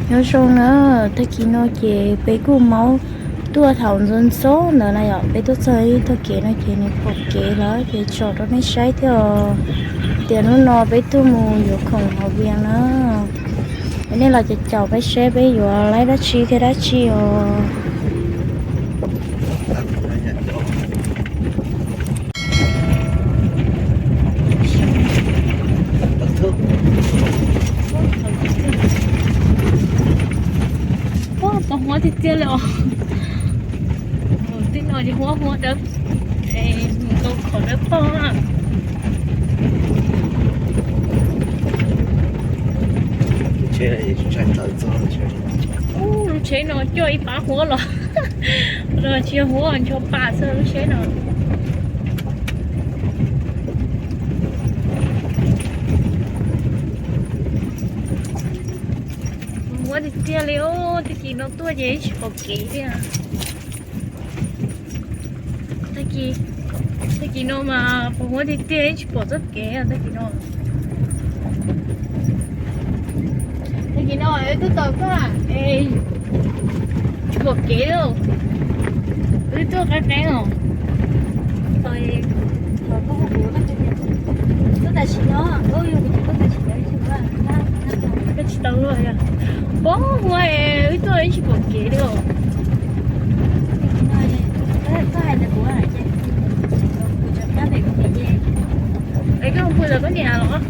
Nyob zoo na, tag kis no ces peb kuj maub tuaj thaum ntxov ntxov ntawd na yom, peb tuaj txog ib tog kev no ces nws pom kev lawm ces tsom rau nej saib thiab os. Tias hnub no peb tuaj mus yuav khoom hauv Vias na. Nej los caum caum peb saib peb yuav laib dab tsi thiab dab tsi os. Pog huab tiag tiag li os. Tej no ces huab huab dawb, mus tau qhov dawb paug na. Lub tsheb no coj ib pab huab los, los tsis yog huab, ncho pa xwb lub tsheb no. Huab tiag tiag li os, tag kis no tuaj ces tsis pom kev li. Tag kis no mas pos huab tiag tiag tsis pom txoj kev tag kis no. Tag kis no wb tuaj tau koj es tsis pom kev li. Wb tuaj qeeb qeeb os. Tuaj tam sim no, tuaj tam sim no, koj tsis tau luaj. Pos huab es wb tuaj tsis pom kev li os. Es koj hu puas tau koj niam los?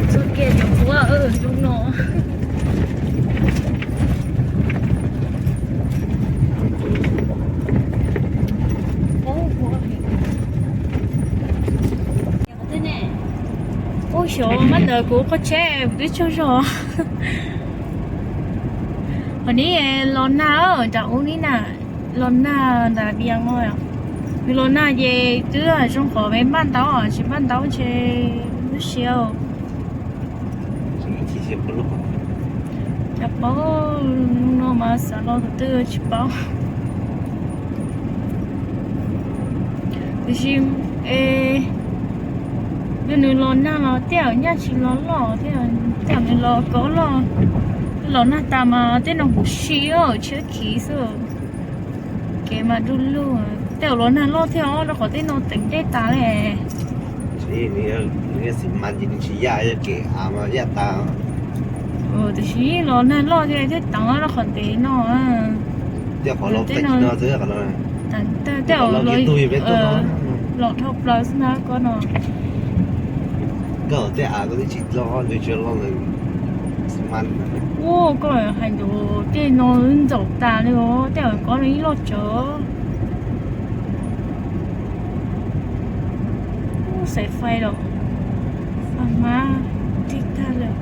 Txoj kev nyuam qhuav zoo no. Ub, xyov mas ntawd kuv qhov tsheb twb tsaug zog. Hos neb los nag nram ub neb na, los nag nram Vias no. Nws los nag ces twb zoo qhov peb npaj ntaub, tsis npaj ntaub ntshe lub siab. Cas paub, no mas xav los tus twg tsis paub. Tiam sis yog nws los nag los tej zaum nyaj tsis los loj thiab, tej zaum nws los kaub loj. Los nag tas mas tej no huv si tshiab khiv xwb. Kev mas du lug, tej zaum los nag loj thiab rau qhov tej no teev dej tas li. Xi mas ces nws tsis yaj, yog kev av mas yaj tas. Tiam sis los nag loj thiab thiaj teev rau qhov ntev no. Tej qhov los teev no xwb, tej zaum los dhau plaws xwb na koj no. Koj tej av koj twb tsis loj, nws tsis loj lawm. Ua koj hais ntawd tej no ntxaum tas li os, tej zaum koj no ib loj tsawv. Xaiv fais los, fais hmab rig tag lawm.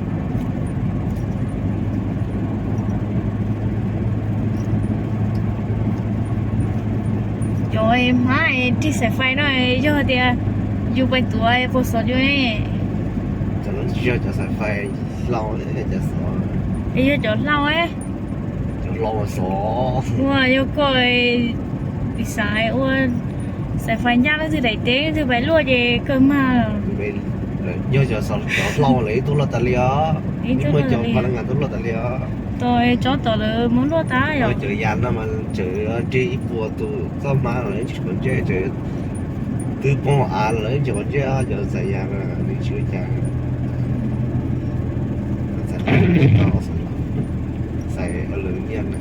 Cov hmab rig xaiv fais no yog tias yus pais tuav puas xov yus ne? Yog cov hlau, yog cov hlau, ua yog koj xav ua xaiv fais ncaj leej twg daim teb leej twg pais luaj ces kawg mag. Yog cov hlau lawm ib tug loj tas li os, ib tug loj tas li os. Tos tsob tom lawv muab luaj tas yom. Cov yas no mas tseem nrig ib puas tus txoj hmab los tsis quav ntsej, twb poob av los tsis quav ntsej, cov xaim yas no nws tsis ua cas. Xaim lawv niaj na.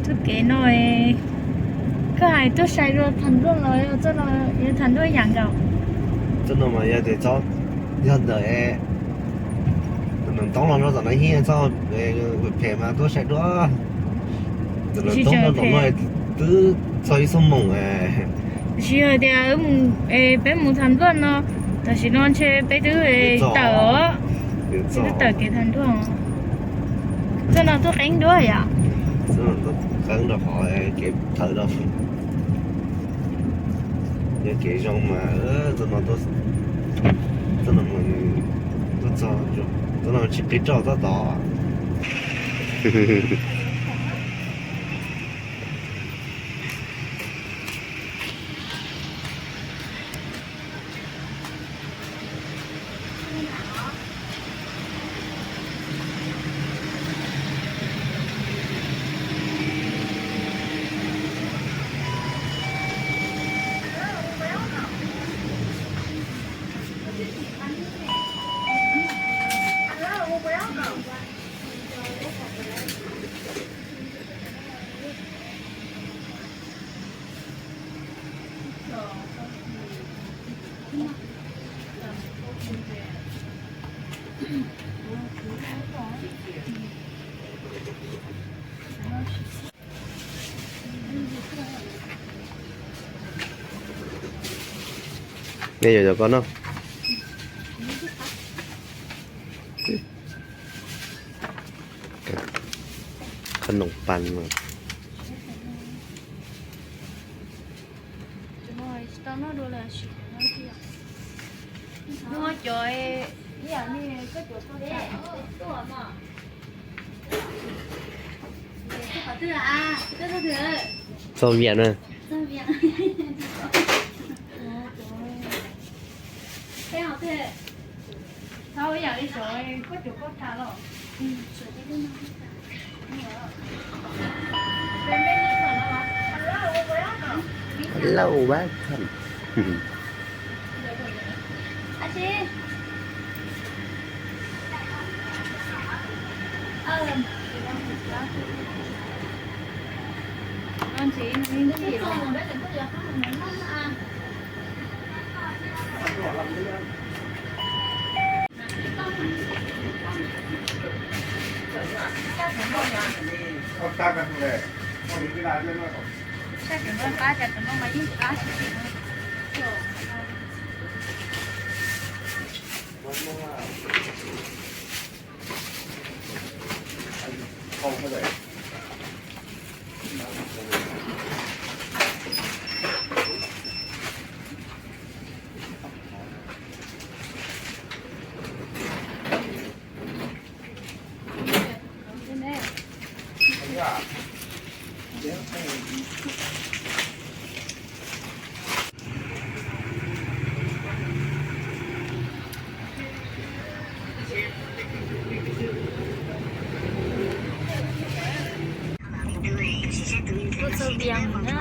Txoj kev no, koj hais tuaj sai dua Tham Nruaj los txoj no yog Tham Nruaj yam nkaus? Txoj no mas yog tias txoj, yog ntawm tus nws toob los no tom no yeej txoj phem mas tuaj sai dua. Tus nws toob no tom no twb txog ib xuab moos. Tiam sis yog tias peb mus Tham Nruaj no, tam sim no ntshe peb twb tawm, twb tawm kev Tham Nruaj. Txoj no tuaj qeeb dua yom? Txoj no tuaj qeeb rau qhov kev thawm rau. Yog kev zoo mas txoj no, txoj no tuaj txog, txoj no tsis qhib roj txoj tod. Nej yuav cov ko no. Khas noom pas mas. Txog viam na. Hello, welcome. Tuaj txog tiag na.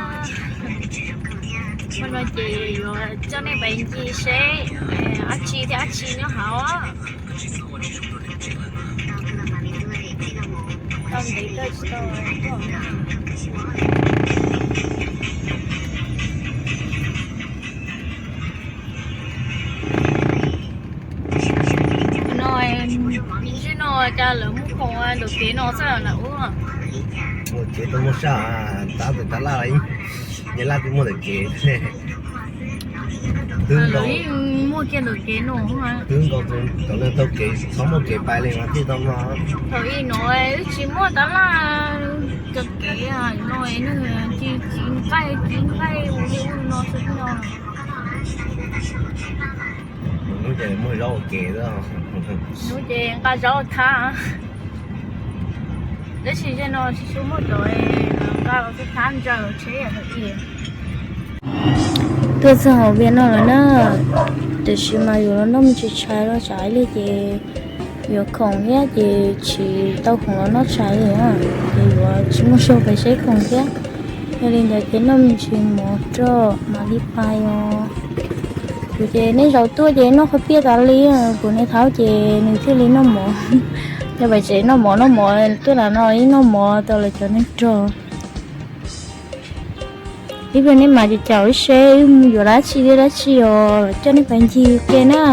Hmo no ces yuav coj nej pais ncig seb dab tsi thiab dab tsi nyob hauv. Tau ntev kawg tsis tau. No, zim no cas lawv muab khoom ntawm kev no xwb na ub. Ua kev tau muaj sab, tab tus tab laj, nyab laj twb muaj ntawm kev. Twb nkaus, muaj kiag ntawm kev no, twb nkaus tus cov neeg taug kev txhob muaj kev pais li mas thiaj tau no. Thaum ub no wb tsis muaj tab laj cov kev no, neeg ci ci nqaij ci nqaij ua li ub no xwb no. Hnub ces muaj zaub ua ke, hnub ces nqa zaub thab. Tab sis zaum no tsis tshua muaj cov nqa los thab ntsaws tsheb yam ib yam. Tuaj txog hauv Vias no lawm na, tiam sis mas yuav los noj me ntsis tshais los tsam ib pliag ces yuav khoom thiab ces tsis tau khoom los noj tshais li na, ces yuav tsis muaj zaub pais saib khoom thiab. Yog li ntawd ces noj me ntsis mov rau mam li pais os. Kuv ces nej zaum tuaj ces noj qhov piaj tas li, kuv niam thaub ces nws thiaj li noj mov. Yog pais tsev noj mov noj mov tuaj nram no ib noj mov tau lawv cov neeg rog. Ib pliag nej mam caum caum wb seb wb yuav dab tsi thiab dab tsi os, coj nej pais ncig ua ke na.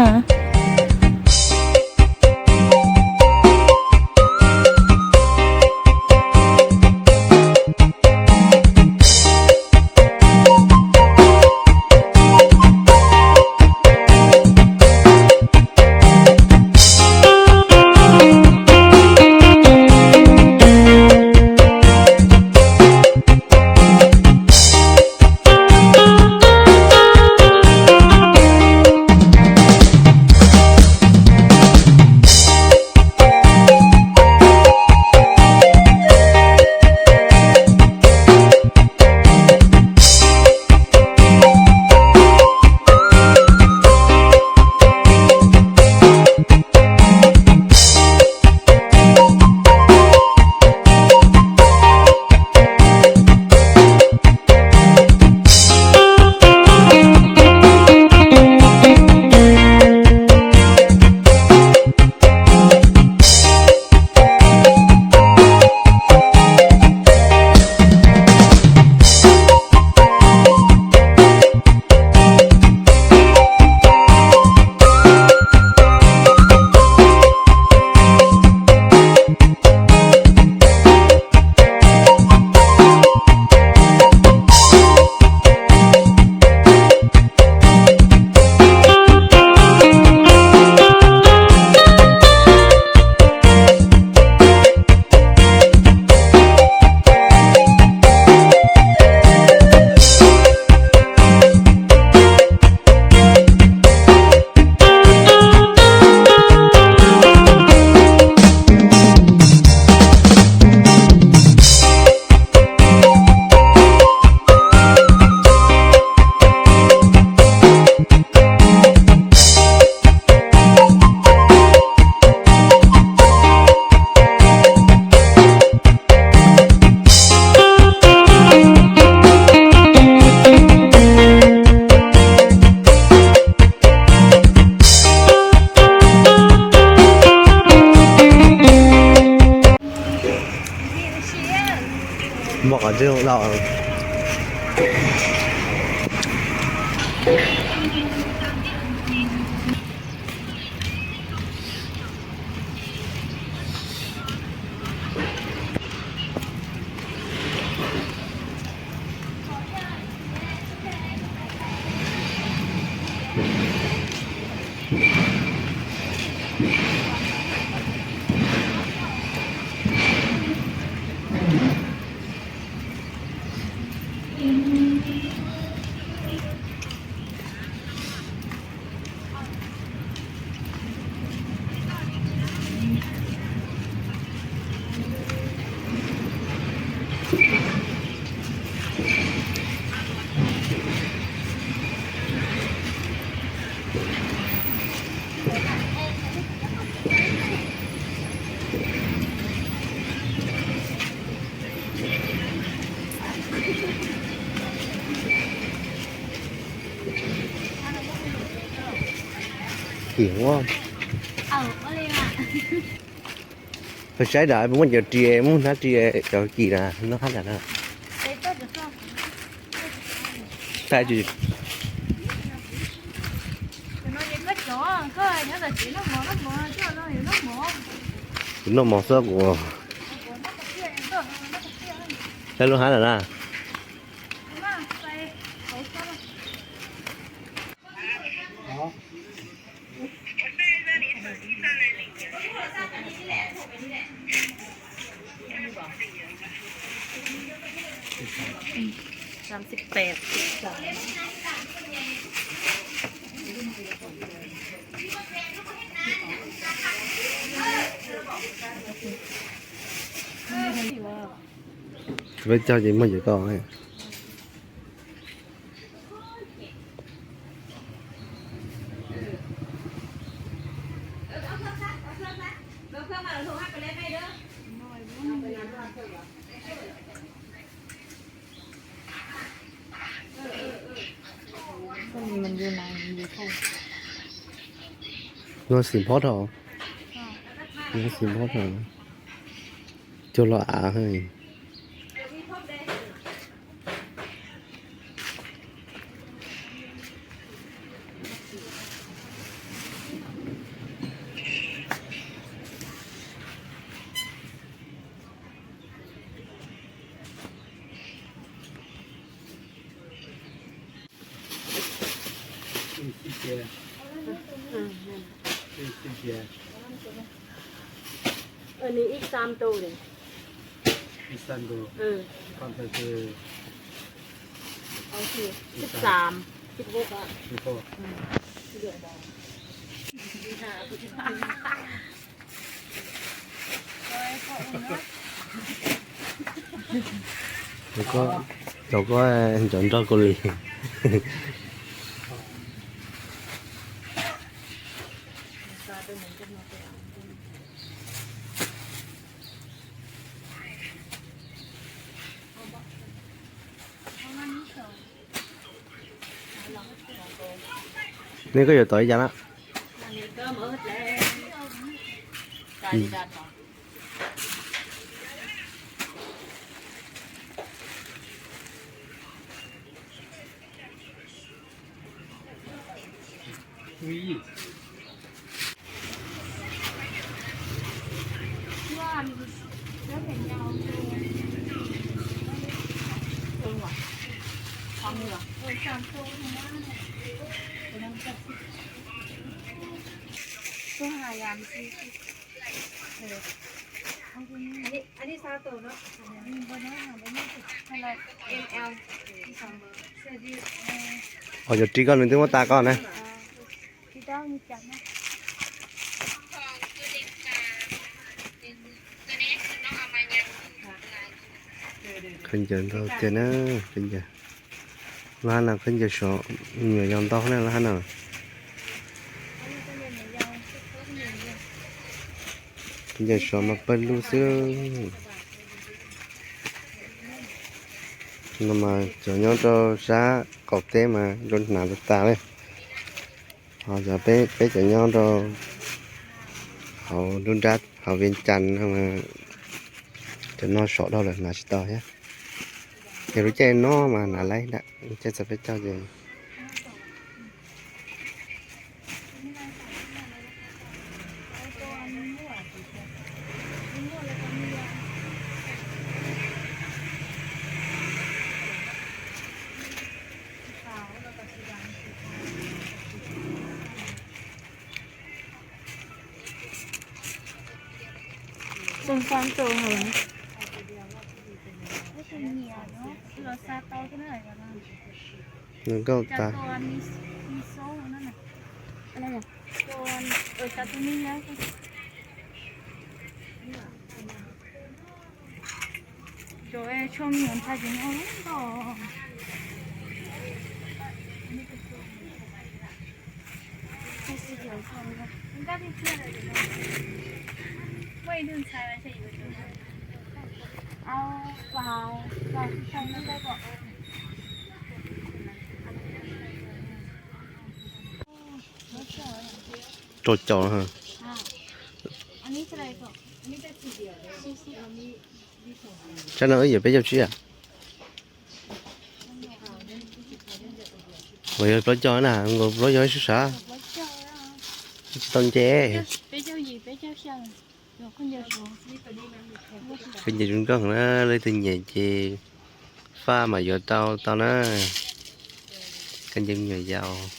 Muaj qhov ntxwg los. Kim ua. Peb saib dam puas muaj cov ris, muaj hnab ris cov kim na, noj hab dam na. Thaij tsis. Kuv noj mov xwb kuv. Saib lub hab dam na. Peb cog ces muaj cov ko. Nua xim phob thaum, nua xim phob thaum, cuag los av. Ib xab ntu. Cov ko, cov ko, cov nrog kuv li. Nej koj yuav tau ib yam na. Os, cov ris koj nws twb muab tas koj na. Khaub ncaws ntau tiag na, khaub ncaws. Lub hab no khaub ncaws sov, me nyuam yaus ntau na lub hab no. Khaub ncaws sov mas pawg lug xwb. No mas cov nyob rau sab qaum teb mas zoo hnav tas tas li. Ho cov peb, peb cov nyob rau hauv nruab nrab hauv Vias Cas no mas cov no sov dhau lawm hnav tsis tau thiab. Ces lub caij no mas hnav laib ntag, caij txog peb caug ces. Xom xom rau hauv. Nws nkauj tas. Rau caum. Tsab no wb yuav peb caug tsib a. Uas yog plaub caug na, nkaus plaub caug ib sub sav. Tsis tau nce. Koj nce zoo nkauj na, leej twg nyiam ces faj mas yuav tau tau na. Koj nce me nyuam yaus.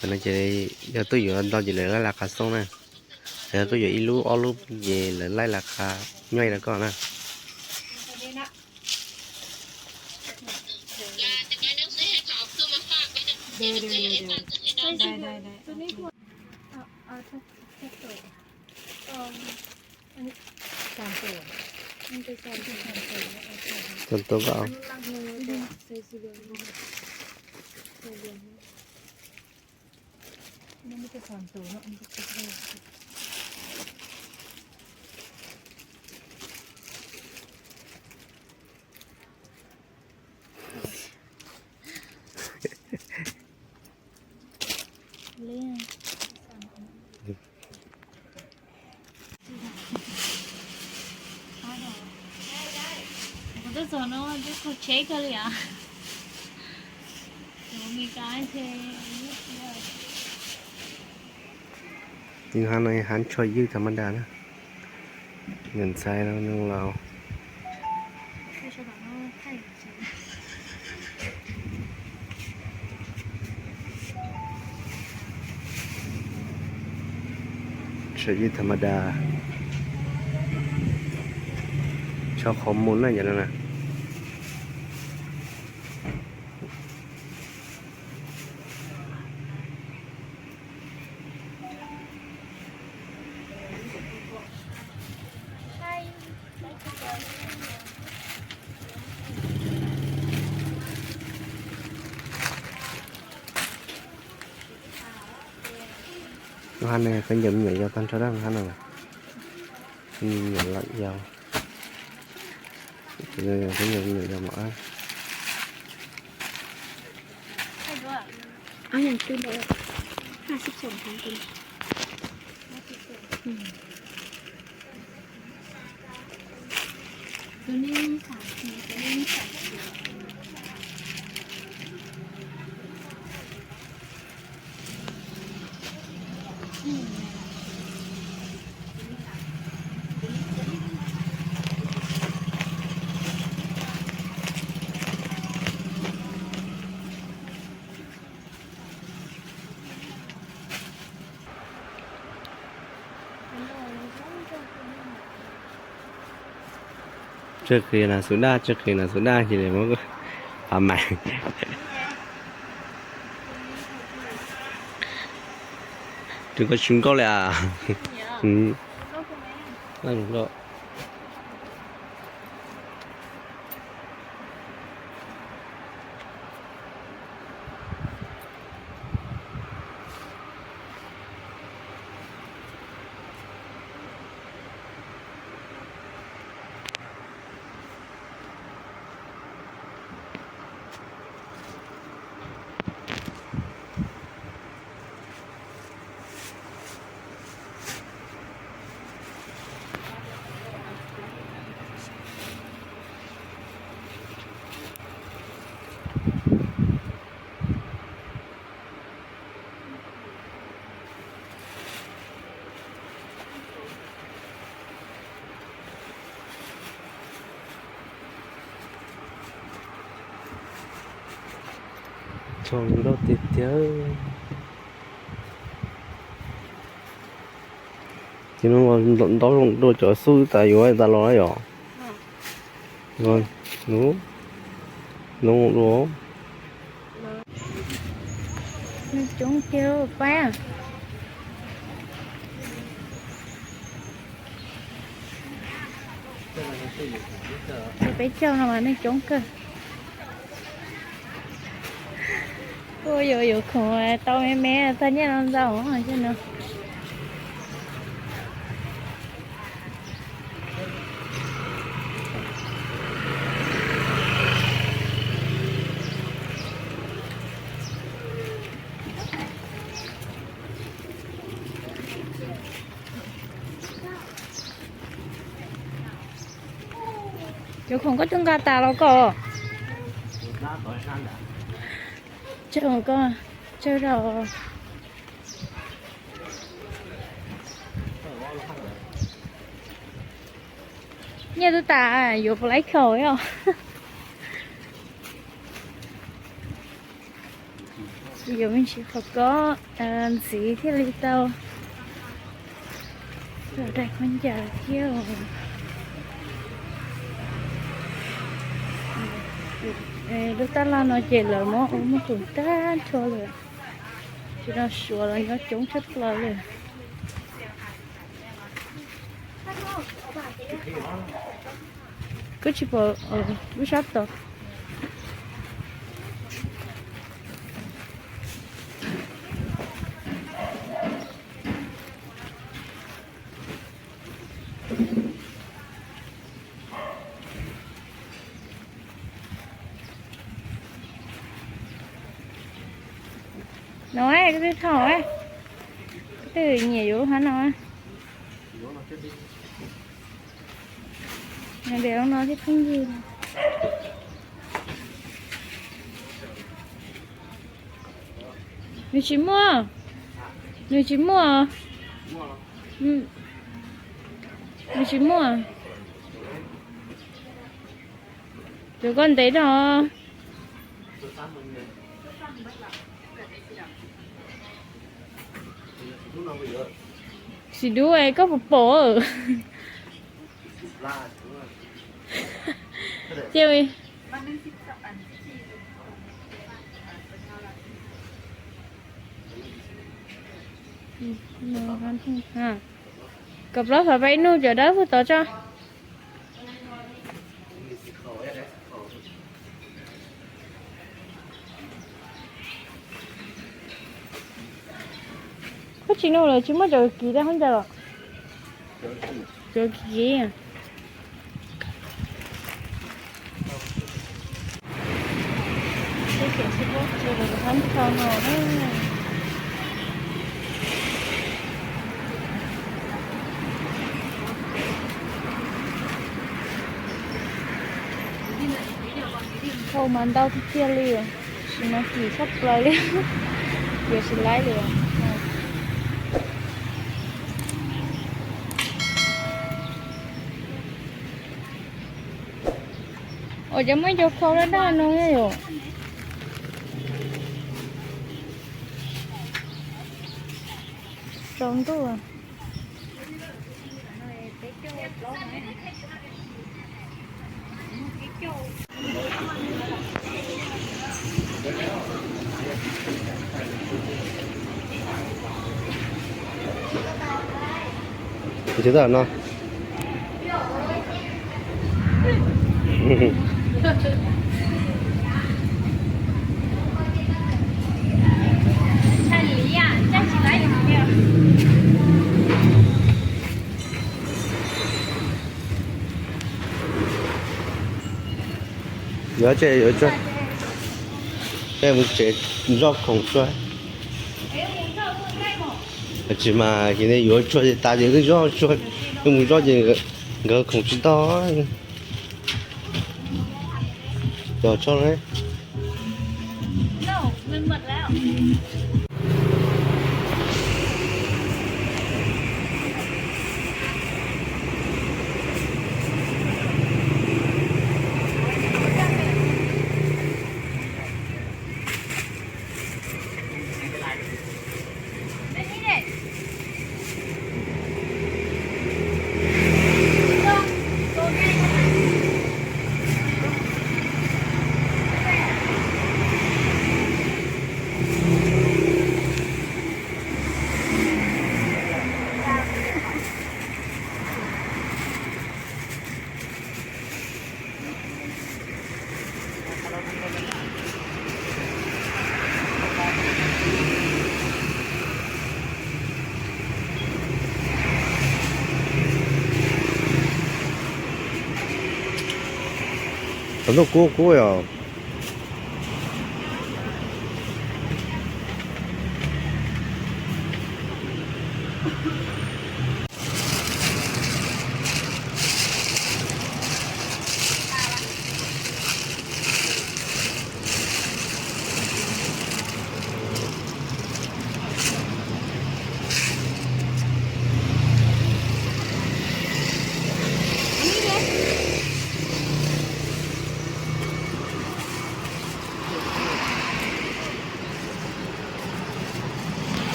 Tam no ces yog tuaj yuav ntau ces lawv laij las qas xoob na. Yog tuaj yuav ib lub ob lub ces lawv laij las qas nyuaj rau koj na. Tam tus nkaus. Kuv twb txog no twb kho tsheb kawg li as. Hav no hav tsho ywj tham ma das na. Niam ntxhais no nws laus. Tsho ywj tham ma das. Tsho qhov muag na yom no na. Lub hab no khaub ncaws me nyuam yaus tag nrho dab hab no. Me nyuam lawm yau. Khaub ncaws me nyuam yaus mos ab. Tsawg qis na xub daj, tsawg qis na xub daj cia li muab pab mais. Tus koj tsis nkauj li as. Ntau tiag tiag. Ces no ntau zoo dua cov xub tas yuav tas los yom. Ntau dua. Coob tiag pab. Peb caug no mas neeg coob kawg. Ua yuav yuav khoom tau me me tag nyiaj no ntau no. Cov khoom koj twb nqa tas los koj? Tsawg koj, tsawg rau. Nyiaj twb tas, yuav puas laib khaum os. Yuav me ntsis qhov kob ntxiv thiaj li tau daim khaub ncaws thiab. Lub tab laj no ces lawv muab ua muag khoom tag nrho lawm. Ces no Suav los nyob coob tshaj plaws li. Kuj tsis pom lub sab tod. No, koj twb thauj, koj twb nyiam yuav lub hab no. Nws ntiav no thiab pheej yig. Nws tsis muaj, nws tsis muaj, nws tsis muaj. Cov koj ntev rau. Tsis dub, koj puas pom? Cia li. Kom plaub xav pab ib nub cov dawb puag tod tso. Koj tsis nug lawv tsis muaj cov kiv dab hab ntawd los? Cov kiv. Thauj mas ntau tiag tiag li, tab sis mas kim tshaj plaws li, yuav tsis laib li. Ua cas muaj ib co khau daj daj no thiab yom? Tsaus ntuj. Tsis tau no. Yuav tsev, yuav tsev, mus tsev zoj khoom tsuag. Tsis mas ces yuav tsuag ces tas ces wb zoj tsuag, wb mus zoj ces nkawd khoom tsis tau. Cog tso. Thaum ntuj kub kub yom.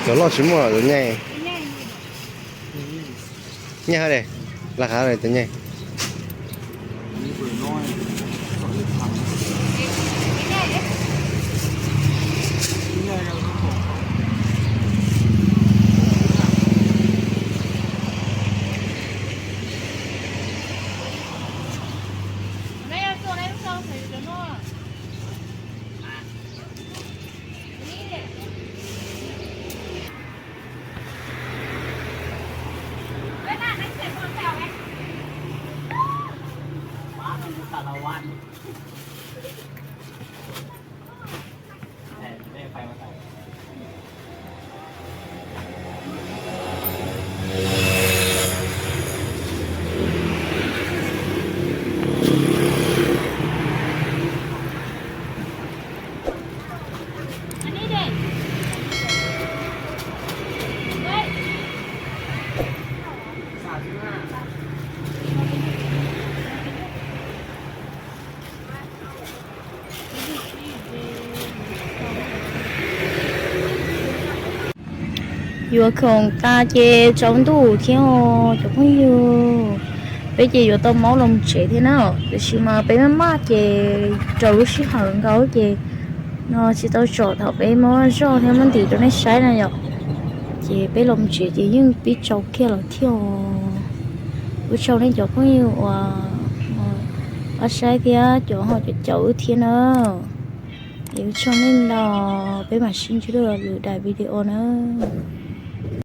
Cov loj tsis muaj, cov nyeg. Nyeg hab de, laj hav cov nyeg. Yuav khoom tas ces tsaus ntuj thiab os cov phooj ywg. Peb ces yuav tau maub los tsev thiab na, tiam sis mas peb maj maj ces raws lub sij hawm nkaus ces no tsis tau tsom thaum peb muab zoj thiab muab ntim rau nej saib na yom. Ces peb los tsev ces yeej pib tsaus kiag lawm thiab os. Ua tsaug nej cov phooj ywg uas pab saib thiab cov ho caum caum wb thiab na. Es ua tsaug nej ntau, peb mam sib ntsib dua lwm daim video na.